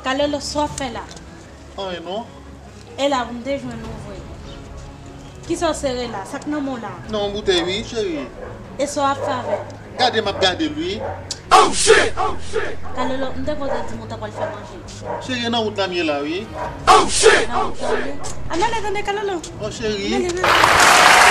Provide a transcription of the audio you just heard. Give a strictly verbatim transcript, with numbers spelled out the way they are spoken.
Kalolo, sa w ap fè la? Anyen non. E la, m te jwenn ou vre. Kisa w sere la? Sa k nan men w la? Nan yon boutèy wi, cheri. E sa w ap fè avè l? Gade m ap gade l wi. Kalolo, m te kontan di m ou ta pral fè manje. Cheri, nan wout la m ye la wi. Nan wout la w ye? Ann ale tande, Kalolo. Oh cheri. Ann ale, ann ale.